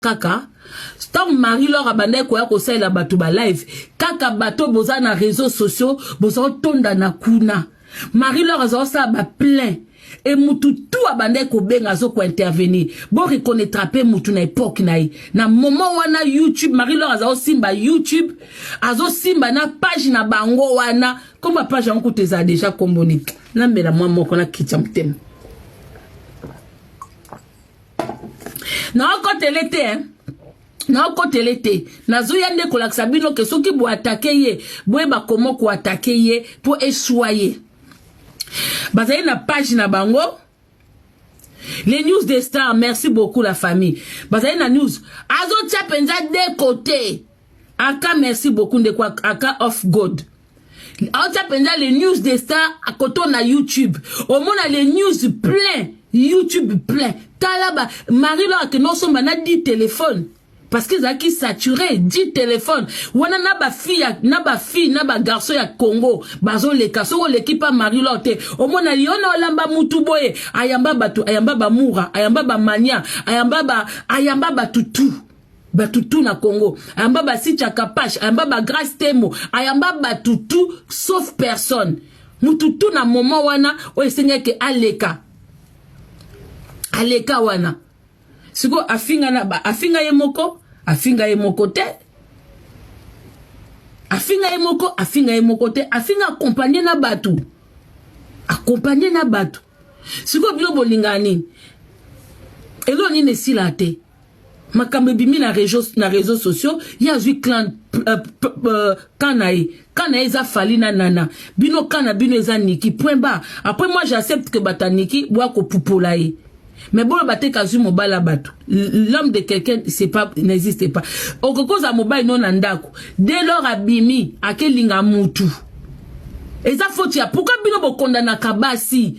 Kaka ntango Marie Lor abandaki koya kosalela bato ba live, kaka bato boza na réseaux sociaux boza kotonda na kuna. Marie Lor aza kosala ba plein e mutu tu abandaki kobenga, azo kointervenir. Boreconnaîtra mpe mutu na époque na ye, na moment wana YouTube, Marie Lor aza kosimba YouTube, azosimba na page na bango wana. Kombo page yango kutu ezala déjà kombo nini? Namela mwa moko, nakitya motema. Naokotele te, eh? Naokotele te, nazoya nde kolakisa bino ke soki boattaquer ye, boyeba komo koattaquer ye mpo eswa ye. Bazali na page na bango, Les News des Stars. Merci beaucoup la famille. Bazali na news, azotia mpenza de côté aka. Merci beaucoup ndeko Aka of God. Aotia mpenza Les News des Stars akoto na YouTube, omona les news plein, YouTube plein. Tala ba Marie Lor akende osomba na 10 téléphone parce que ezalaki saturé. 10 téléphone wana na bafille, na bafille, na bagarçon ya Congo bazoleka. Soki oleki mpa Marie Lor te, omona yo na olamba mutu boye. Ayamba bato, ayamba bamura, ayamba bamania, ayamba ba, ayamba bato tu, bato tu na Congo, ayamba basitya Kapache, ayamba bagrace Temo, ayamba bato tu sauf personne. Mutu tu na moment wana oyo esengaki aleka, aleka wana. Sikoyo afinga na afinga ye moko, afinga ye moko te, afinga ye moko, afinga ye moko te, afinga accompagné na bato, accompagné na bato. Sikoyo bino bolingaka nini? Eloko nini esila te? Makambo ebimi na réseaux sociaux, ye azwi clan, kan na ye, kan na ye eza Fally na Nana. Bino kan na bino eza Niki, point barre. Après, moi j'accepte que bato ya Niki boya kopupola ye, mais boloba te kazwi mobali ya bato. L'homme de quelqu'un, c'est pas, n'existe pas. Okoki kozala mobali no na ndako, dès lors abimi akelinga mutu, eza faute ya. Pourquoi bino bokondanaka basi?